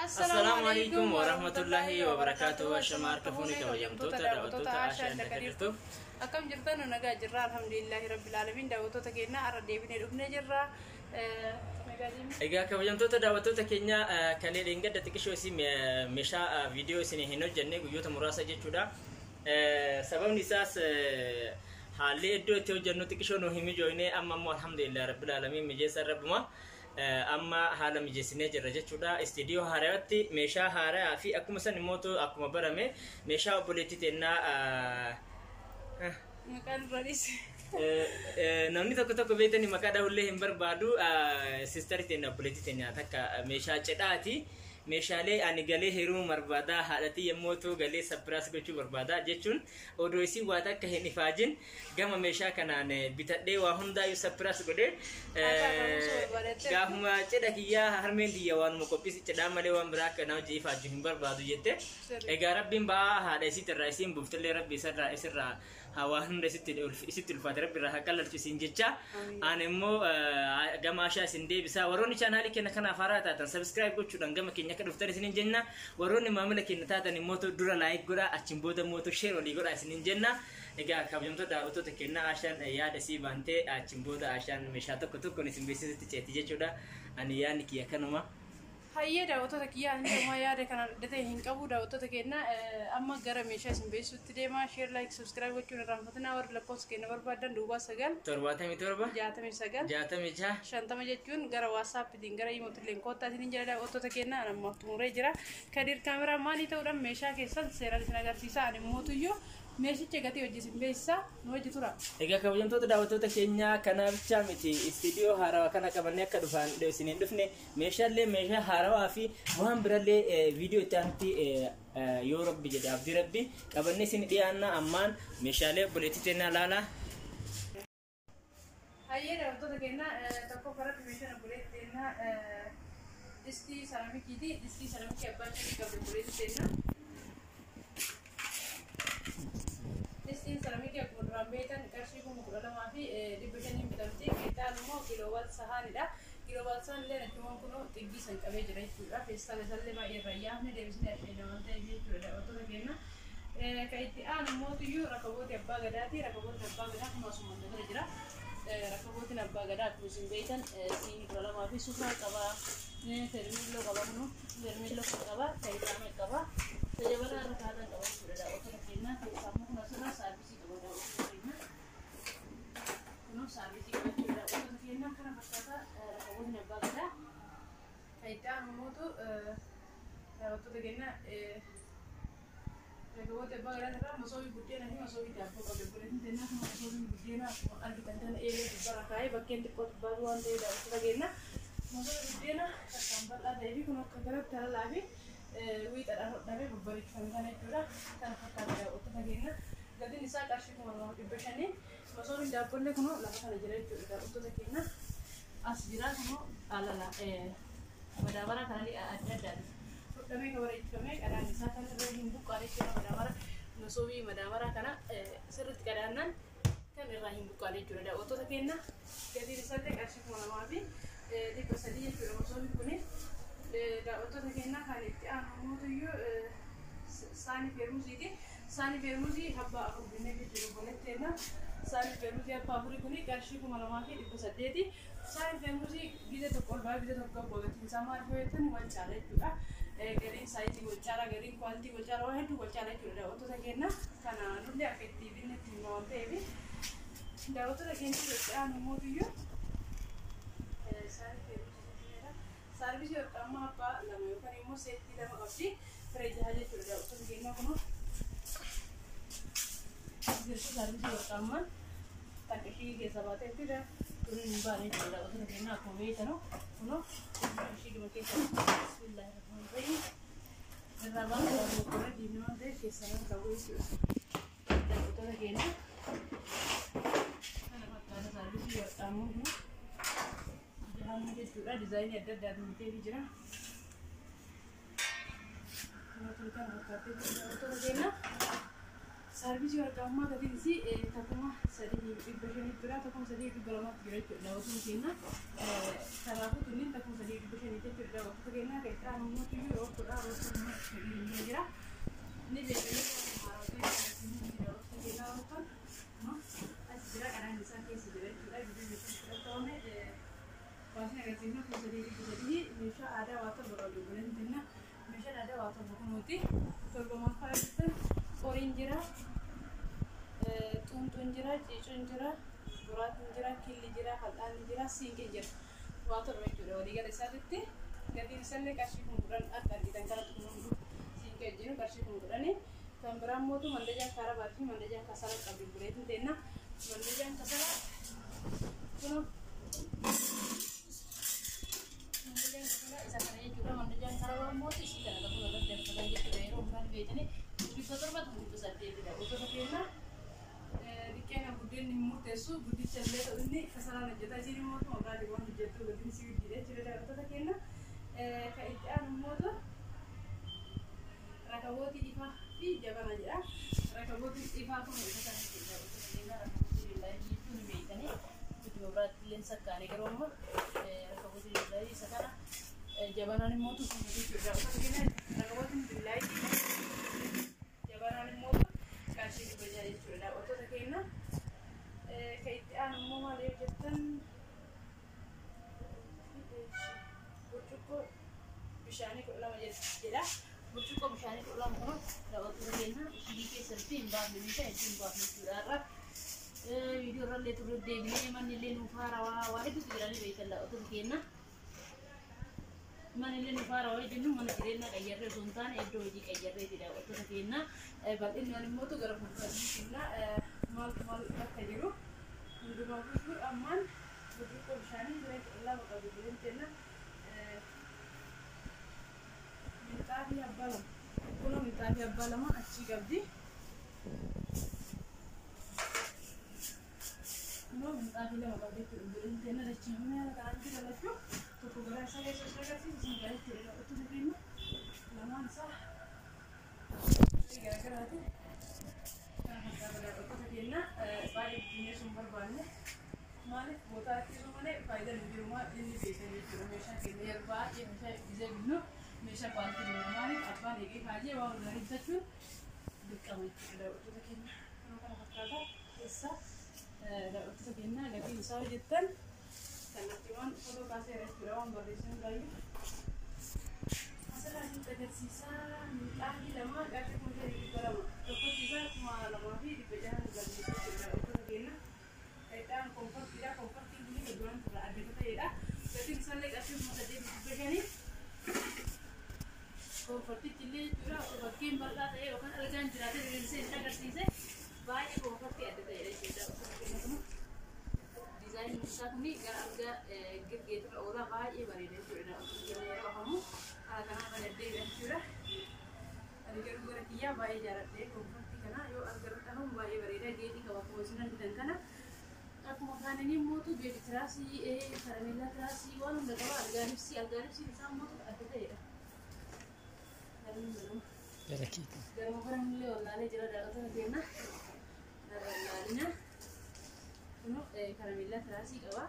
Assalaamu alaikum warahmatullahi wabarakatuh. Ashama harka fuunee kabajamtoota daawwattoota Ashaa inda Kadirtu. Akkam jirtan? Nu nagaa jirra, alhamdulillahi rabbil alamin. Daawwattoota keenya, har'a deebinee dhufnee jirra. Nagaa deemne. Egaa kabajamtoota daawwattoota keenya, kalee dheengadda xiqqishoo isin meeshaa viidiyoo isin hin hojjenne guyyoota muraasa jechuudha. Sababni isaas haalli iddoo itti hojjennu xiqqishoo nu hin mijoofne. Amma immoo alhamdulillah rabbil alamin, mijeessan rabbuma. Amma haala mijeessinee jirra jechuudha. Istiidiyoo haaraatti meeshaa haaraa fi akkuma san immoo akkuma barame meeshaa obboleettii teennaa Maqaan irra dhiise. Namni tokko tokko beektanii maqaa dhahullee hin barbaadu. Sister teenya, obboleettii teenya takka meeshaa cidhaati. Meeshaalee ani galee heerumuu barbaadaa, haadhatii yommuu ta'u galee surprise gochuu barbaadaa jechuun odoo isin waa takka hin ifaajin gama meeshaa kanaan bitadhee waa hundaayyuu surprise godhee gaafuma cidha kiyyaa harmeen tiyya waanuma qophii cidhaa malee waan biraa akka nama hojii ifaaju hin barbaadu jette. Egaa rabbiin ba'aa haadha isiitirraa isiin buuftillee rabbi isarraa isirraa haa waan hunda isitti ulfaate rabbi irraa haa qallalchu isin jecha. Ani immoo gama Ashaa isin deebisaa. Warroonni chaanaalii keenya kanaaf haaraa taatan subscribe gochuudhaan gama keenya akka dhuftan isinin jenna. Warroonni maamila keenya taatan immoo dura like godhaa, achiin booda immoo share walii godhaa isinin jenna. Egaa kabajamtoota daawwattoota keenya, Ashaan yaada isii baantee achiin booda Ashaan meeshaa tokko tokkoon isin beeksisutti ceeti jechuudha. Ani yaadni kiyya kanuma. Hayyee daawwattoota kiyyaa, ani homaa yaada kana adda ta'e hin qabu. Daawwattoota keenya, amma gara meeshaa isin beeksisutti deema. Share, like, subscribe gochuun irraanfatinaa. Warri lakkoofsa keenya barbaadan 09 77 69 66 50 jechuun gara WhatsAppiitiin gara imootillee koottaa isiniin jira. Daawwattoota keenya, ani ammaaf xumuree jira. Kadir kaameraa maalii ta'uudhaan meeshaa keessan seeraan isin agarsiisa. Ani mootuyyuu meeshicha gatii hojii isin beeksisaa, nu hojii tura. Egaa kabajamtoota daawwattoota keenyaa, kanaa bichaa miti. Istiidiyoo haarawaa kana qabannee akka dhufaan isiniin dhufne meeshaalee meeshaa haarawaa fi waan birallee viidiyoo itti aanutti yoo rabbi jedhe, abdii rabbi qabannee isin dhiyaanna. Ammaan meeshaalee obboleettii teennaa laalaa. Hayyee daawwattoota keenya, tokko karatti meeshaan obboleettii teennaa distii ceramikiiti. Distii ceramikii abbaa shanii qabdi obboleettii teennaa. Distiin ceramikii akkuma duraan beektan qarshii 12,500n bitamti. Qixxaan immoo kiiloowaat sahaanidha. Kiiloowaat sahaan illee achumaan kunoo xiggii san qabee jira jechuudha. Feestaala isallee baay'ee irra yaafne deebisnee asheena waan ta'eef jechuudha, daawwattoota keenya. Kan itti aanu mootiyyuu rakabooti abbaa gadaati. Rakabooti abbaa gadaa kun asuma bira jira. Rakabootiin abbaa gadaa akkuma isin beektan siinii 12 fi sufraa qaba. Fermiilloo qaba, kunoo fermiilloo kan qaba. Kan qaba. Jabanaa irra kaa'atan qaba jechuudha, daawwattoota keenya. Keessaa immoo kun asirraa saarbisii qaba, daawwattoota keenya. Kunoo saarbisii qaba jechuudha, daawwattoota keenya. Kana fakkaata rakabootni abbaa gadaa. Kan itti aanu mootu, daawwattoota keenya, rakaboota abbaa gadaa irraa masoobii buddeenaa fi masoobii daabboo qabdi. Obboleettiin teennaa kun masoobiin buddeenaa akkuma argitan kana eelee gubbaarra kaa'ee bakkeen xiqqoo baasuu waan ta'eef, daawwattoota keenya, masoobii buddeenaa akkaan bal'aa ta'ee fi kun akka kanatti halalaa fi wiixadhaan hodhamee babbareechifame kana jechuudha. Kana fakkaata, daawwattoota keenya. Gatiin isaa qarshii 2,500. Masoobiin daabbollee kunoo lafa kana jira jechuudha, daawwattoota keenya. As jira kunoo alala madaabaraa kana adda addaati. Hodhamee kan bareechifamee qadaan isaa kan irra hin buqqaane jechuudha. Madaabara masoobii madaabaraa kana sirriitti qadaannaan kan irraa hin buqqaane jechuudha, daawwattoota keenya. Gatiin isaallee qarshii 2,300 jechuudha masoobiin kuni. Daawwattoota keenya, kan itti aanu mootuyyuu saanii feermuziiti. Saanii feermuzii abbaa afur binnee jechuudha, obboleetteena. Saanii feermuzii abbaa afurii kuni qarshii 2,800. Saanii feermuzii gizee tokko ol ba'ee gizee tokko gad gatiin isaa maal yoo jettan wal caala jechuudha. Gariin saayizii wal caala, gariin quality wal caala, waan hedduu wal caala jechuudha, daawwattoota keenya. Kana nullee akka itti binnetti himna waan ta'eef. Daawwattoota keenya, itti aanu mootuyyuu saanii feermuzii saarvisii warqaammaa abbaa lama yookaan immoo seettii lama qabdi. Firee jaha jechuudha, daawwattoota keenya, kunoo. Jirtu saarvisii warqaammaan takka ishii keessa baatee jechuudha. Tun hin baane jechuudha, daawwattoota keenya, akkuma beektanu kunoo ishii dhuma keessa bismillahirrahmanirrahiim. Irraa baasuu dogoggora diimni waan ta'eef keessaa nama qabu jechuudha. Daawwattoota keenya, kana fakkaata saarvisii warqaammaan kun jahamuu jechuudha. Dizaayinii adda addaatiin biteefii jira. Kana fakkaatee daawwattoota keenya. Saarvisii warqaa ammaa gatiin isii 3500 jira, 3200 jira jechuudha daawwattoota keenya. Kanaafuu tunniin 3500 jechuudha daawwattoota keenya. Kan itti aanu immoo tuyyuu roottoodha. Roottoon immoo fedhii jira. Ni beekanii daawwattoota keenya roottoon as jira qanaan isaa keessa jira jechuudha. Gidduu meeshaan fudhatame baasni agarsiifnu 3300 meeshaa aadaa waa 7 qabdu buleen jenna. Meeshaan aadaa waa 7 kunuuti. 7 maal fa'aa jettan qoriin jira. Xuunxuun jira, ciicoon jira, boraatiin jira, killi jira, fal'aanni jira, siinqeen jira. Waa 7 jechuudha waliigala isaatitti. Gatiin isaallee qarshii 10,000 akka argitan kanatti kun hunduu siinqee wajjin qarshii 10,000. Kan biraan mootu mandajaa kaarabaa fi mandajaa kasala qabdi buleetiin teenna. Mandajaan kasala kunoo mandajaan kasala isa kana jechuudha. Mandajaan karabaa mootu isii kana kan irratti danfatan jechuudha. Yeroo hundaa beekanii 700 800dha. Gosoota keenna Diqqeena buddeenni hin murteessu guddicha illee ta'u inni kasalaan hojjeta isiin immoo mabraa waan hojjettu gatiin isii guddiidha jechuudha daawwattoota keenya. Kan itti aanu immoo rakabootii ifaa fi jabana jedha. Rakabootiin ifaa kun isa kana jechuudha daawwattoota keenya rakabootii lillaayii jechuun hin beektanii itti mabraatti illee sakkaane garuu amma rakabootii lillaayii isa kana jabanaan immoo kun jechuudha daawwattoota keenya rakabootiin lillaayii jabanaan immoo qarshii 600 jechuudha daawwattoota keenya. Kan itti aanu immoo maal yoo jettan burcuqqoo bishaanii 12 jedha. Burcuqqoo bishaanii 12 kun daawwattoota keenya ishii keessatti hin baafne meeshaa itti hin baafne jechuudha har'a. Viidiyoo irra illee turre deebinee manni illee nuuf haarawaa waa hedduutu jiranii beektan daawwattoota keenya. Manni illee nuuf haarawaa jennu mana jireenyaa qayyarree osoo hin taane iddoo hojii qayyarreeti daawwattoota keenya. Bal'inaan immoo gara fuulduraatti kenna maaltu maal akka jiru hundumaa guutuu ammaan burcuqqoo bishaanii jiree 12 qabu jireenya kenna. Minxaafii abbaa 2 kunoo minxaafii abbaa 2 achii qabdi. Kunoo minxaafii 2 qabdi jechuudha jireenya kenna dachee haala kanaan jira lachuu tokko garaa isaa keessa osoo agarsiisu isin gaa jechuudha daawwattoota keenya lamaan isaa garagaraati. Kana fakkaata daawwattoota keenya baay'ee bittinee sun barbaanne maaliif bootaa ittisuu malee faayidaan hin jiru maal inni beekan jechuudha meeshaa keenya yeroo baay'ee meeshaa gisee binnu meeshaa kwaaltii binna maaliif abbaan eegee kaajee waan gaarii bitachuun dirqama jechuudha daawwattoota keenya. Kana fakkaata keessa daawwattoota keenya gatiin isaa hojjettan kallattiiwwan footoo kaaseera jechuudha waan barreessinu baay'ee. Asirraa isinitti agarsiisaa minxaafii 2 qarshii 5200 tokkochi isaa 2600 galmeessa jechuudha daawwattoota keenya. Itti komfortiidha. Komfortiin kun duraan irraa adda ta'edha. Gatiin isaallee qarshii 8500. Komfortichi illee jechuudha bakkeen bal'aa ta'e yookaan algaan jiraate diriirsee isin agarsiise baay'ee komfortii adda ta'edha jechuudha. Diizaayiniin isaa kun gara algaa girgeetirra oolaa baay'ee bareeda jechuudha. Yeroo afamu haala kanaan bareeddee jechuudha. Ani garuu gara kiyyaa baay'ee jaalladhe komfortii kana yoo algarratti afamu baay'ee bareeda geexii qaba akkuma isin argitan kana. Akkuma kaaniin mootu beebi tiraasii, karameellaa tiraasii waan hunda qaba algaa libsii algaa libsiin isaa mootu adda ta'edha. Garuma karanillee wallaalee jira daawwattoota keenya. Narra wallaalina. Kunoo karameellaa tiraasii qaba.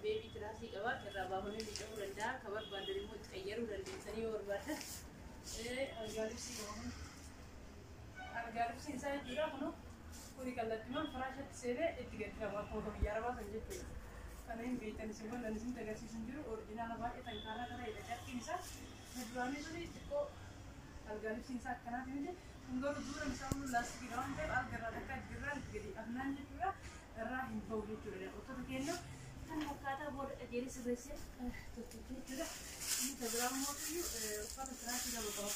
Beebii tiraasii qaba. Irraa baafamee miicamuu danda'a. Ka barbaadan immoo itti qayyaruu dandeessanii yoo barbaadan. Algaa libsii qaba kun. Algaa libsiin isaa jechuudha kunoo kuni kallattiimaan firaashatti seenee itti gaddifama akkuma biyya arabaa san jechuudha. Kana hin beektan isin waan isin agarsiisan jiru orijinaala baay'ee xankaarraa kana carqiin isaa duraanii suni xiqqoo algaa libsiin isaa akkanaati miti kun garuu duuran isaa kun laastikiidha waan ta'eef algarraa takka jirraan itti gadi afnaan jechuudha irraa hin bahu jechuudha daawwattoota keenya. Kan fakkaataa booda qajeelee sirreessee tolchee jechuudha. Inni kan biraa immoo uffata tiraasii 2 qaba.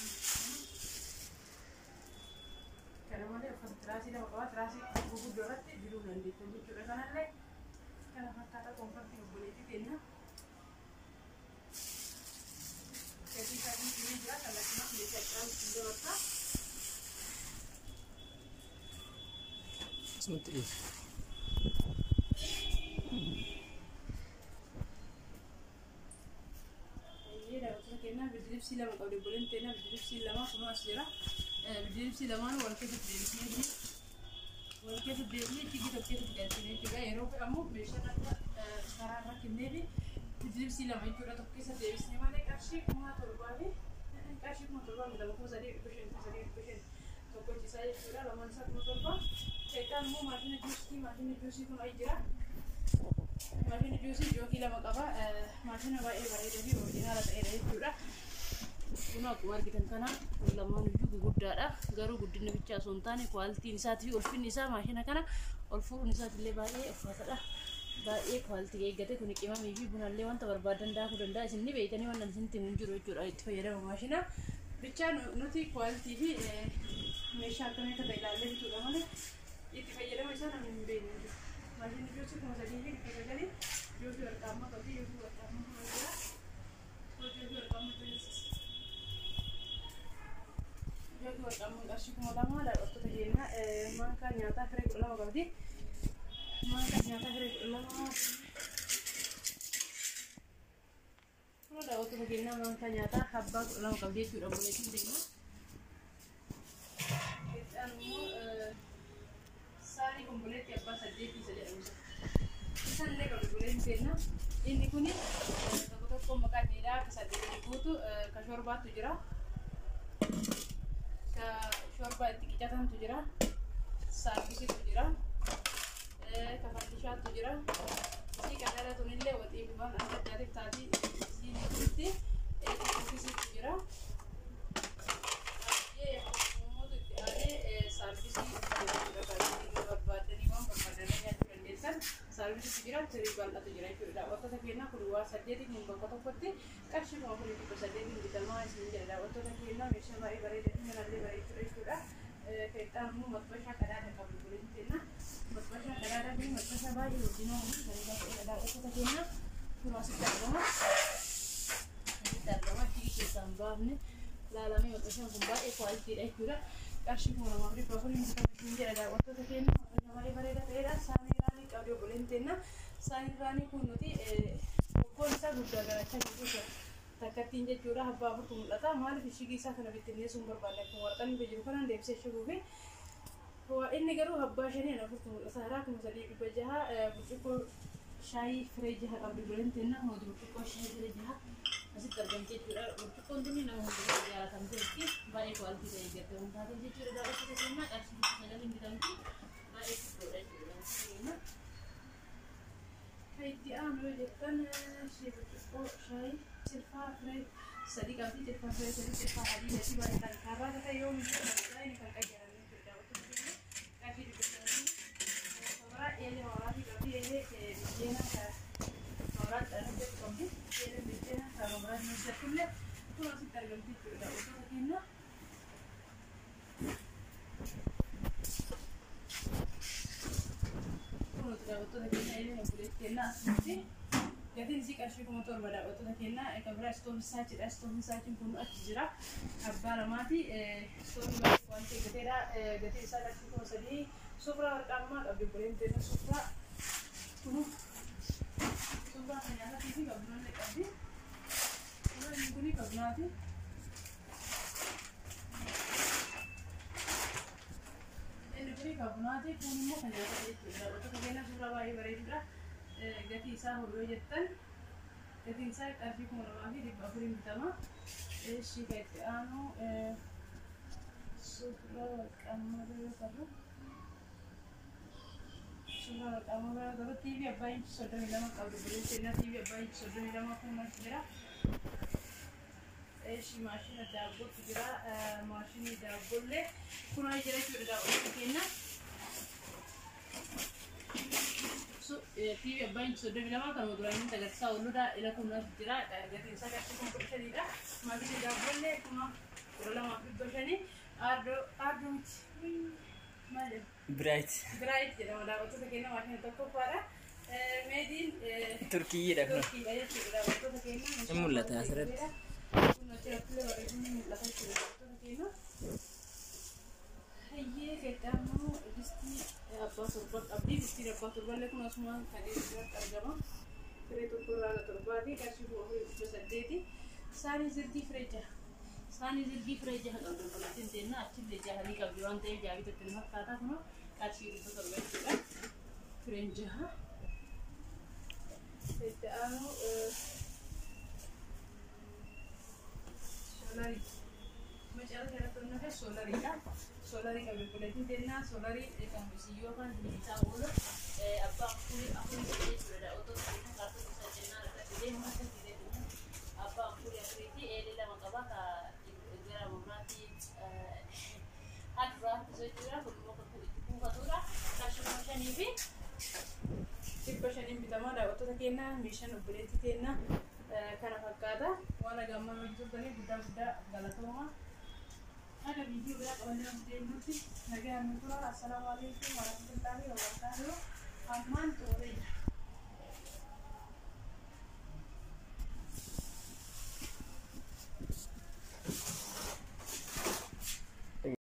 Kana malee uffata tiraasii 2 qaba. Tiraasii gurguddoo irratti diruu dandeessan jechuudha. Kanallee kana fakkaata komfortii obboleettii keenya. Gatii isaatiin simee jira. Kallattiimaan meeshaa ciraan ittiin dabarsa. Asumatti dhiisi. Daawwattoota keenya bidilibsii 2 qabdi obboleen teenya bidilibsii 2 kunoo as jira. Bidiribsii lamaan wal keessatti deebisnee wal keessatti deebisnee chigii tokko keessatti galchine jechuudha. Yeroo fe'amu meeshaan akka karaa irra kenneefi bidiribsii lama jechuudha tokko keessa deebisnee malee qarshii 7,000 fi qarshii 7,000 bitama 3,500 3,500 tokkochi isaa jechuudha. Lamaan isaa 7,000. Seetaan immoo maashina juusii, maashinni juusii kun ayi jira. Maashinni juusii jookii lama qaba. Maashina baay'ee bareedaa fi oriijinaala ta'edha jechuudha. Kun akkuma argitan kana lamaan iyyuu guguddaadha. Garuu guddinni bichaa osoo hin taane kwaaltiin isaatii fi ulfinni isaa maashina kana ol fuudhuun isaatillee baay'ee ulfaataadha. Baay'ee kwaaltii eeggate kun qimamii fi bunallee wanta barbaadan daakuu danda'a. Isin ni beektanii waan isinitti himu hin jiru jechuudha itti fayyadama maashina. Bichaa nuti kwaaltii fi meeshaa akkamii akka ta'e ilaallee bituudha malee itti fayyadama isaa namni hin beekne hin jiru. Maashinni juusii 3,900 juusii warqaammaa qabdi, juusii warqaammaa kuma jira. Juusii warqaammaa juusii. Juusii warqaammaa qarshii 2,000 daawwattoota keenya. Maankaa nyaataa firee 12 qabdi. Maankaa nyaataa firee 12. Kun daawwattoota keenya maankaa nyaataa abbaa 12 qabdi jechuudha obboleettiin keenya. Itti immoo saanii obboleettii abbaa 8 isa jedhamu. Isaallee qabdi obboleettiin keenya. Inni kuni tokko tokko maqaa dheeraa akka 8 guutu ka shorbaatu jira. Ka shorbaa itti qicatantu jira. Saarvisiitu jira. Ka fandishaatu jira. Isii qadaada tunillee waxii fi waan adda addaatiif taati isiin jirti. Kuukisiitu jira. Baay'ee mootu itti aanee saarvisii jechuudha. Barbaadanii waan barbaadanii nyaachuu dandeessan. Saarvisiitu jira, tirii bal'atu jira jechuudha. Daawwattoota keenyaa kun waa 8 kun bakka tokkotti qarshii 4,800 bitamaa isin jedha. Daawwattoota keenyaa meeshaa baay'ee bareedaa fi manallee bareechudha jechuudha. Keexxaan immoo matbashaa qadaada qabdu buleen kenna. Matbashaa qadaada kun matbashaa baay'ee wajjinoo fi bareedaa ta'edha. Daawwattoota keenyaa kun asitti argama. Asitti argama. Ishii keessaa hin baafne ilaalamee matbashaan kun baay'ee kwaalitiidha jechuudha. Qarshii 2,400 bitama isin jedha daawwattoota keenya. Matbashaa baay'ee bareedaa ta'edha. Saanii raanii qabdi obboleen teenna. Saanii raanii kun nuti tokkoon isaa guddaa garachaa jiru takkattiin jechuudha. Abbaa afurtu mul'ata. Maaliif ishigii isaa kana bittinneessuu hin barbaanne akkuma waraqaan irra jiru kanaan deebisee shiguu fi inni garuu abbaa shanii afurtu mul'ata. Haraa 3,600 burcuqqoo shaayii firee 6 qabdi obboleen teenna. Mootii burcuqqoo shaayii firee 6 asitti argamte jechuudha. Burcuqqoon tuni nama hundumaa jaalatamteetti baay'ee kwaalitii ta'e eeggatte waan taateef jechuudha. Daawwattoota keenyaa qarshii 900 bitamti baay'ee guddoodha jechuudha. Kan itti aanu yoo jettan ishee burcuqqoo shaayii cilfaa firee 3 qabdi. Cilfaa firee 3 cilfaa adii gatii baay'ee kan kaarraa ta'e yoo miidhagina kan qayyarame jechuudha. Daawwattoota keenya qarshii 900 Sabraa eelee mabraatii qabdi. Eelee biddeena mabraatiidhaan hojjetu qabdi. Eeleen biddeena kan mabraatiin hojjettullee kun asitti argamti jechuudha. Daawwattoota keenya. Kun daawwattoota keenya eeleen obboleettii keenya asitti. Gatiin isii qarshii 7,000 daawwattoota keenya. Kan biraa istoofii saachiidha. Istoofii saachiin kun achi jira. Abbaa lamaati. Istoofii baay'ee waan eeggateedha. Gatiin isaa qarshii 3,000. Sufraa warqaammaa qabdi obboleen teenya sufraa. Kunu sufraa kan nyaataatii fi kan bunallee qabdi. Inni kuni kan bunaati. Inni kuni kan bunaati. Kun immoo kan nyaataati jechuudha. Daawwattoota keenya suuraa baay'ee bareedudha. Gatii isaa yoo jettan gatiin isaa qarshii 2,400 bitama. Ishii kan itti aanu suuraa warqaammaa yoo ta'u suuraa warqaammaa yoo ta'u TV abbaa inchi 32 qabdu buleen seenaa TV abbaa inchi 32 kun jira. Ishii maashina daabbootu jira. Maashinni daabboollee kun jira jechuudha daawwattoota keenya. TV abbaa inchi 32 kan duraan inni agarsiisaa ooludha. Ila kun jira. Gatiin isaa qarshii 15,000dha. Maashinni daabboollee 12,500. Aardoo aardoo miti. Maal jedhama? Biraayit. Biraayit jedhama daawwattoota keenya maashina tokkoffaadha. Meediin Turkiyyiidha kun. Turkiidha jechuudha daawwattoota keenya. Hin mul'ata asirratti. Kun achirrattillee barreeffamni mul'ata jechuudha daawwattoota keenya. Hayyee gaddaamuu distii abbaa 7 qabdi. Distiin abbaa torballee kun asuma kan biratti argama. Firee tokko irraa 7ti. Qarshii 4,800. Saanii zirtii firee 6. Saanii zirgii firee jaha qabdu obboleettiin teennaa achillee jahanii qabdi waan ta'eef jaha bitatte ni fakkaata kunoo qarshii 700 jechuudha. Fireen jaha. Itti aanu soolarii. Macaafa irratti wanna ta'e soolariidha. Soolarii qabdi obboleettiin teennaa soolarii kan bisiyyoo kan isaa oolu abbaa afurii afurii jechuudha. Daawwattoota keenya kaartoon isaa jennaan akka fidee akka fidee abbaa afurii afuriitti eelee lama qaba ka gara muraatii haduraatti jechuudha. Kun immoo kan itti kuufatudha. Qarshii 5500 bitamaa daawwattoota keenyaa meeshaan obboleettii keenyaa kana fakkaata. Waan hagammaa hojjetanii guddaa guddaa galatooma. Haga viidiyoo biraa qabannee as deemnutti nagaan nu tura. Assalaamu alaikum warahmatullaahi wabarakaatuh. Ammaan xumuree jira.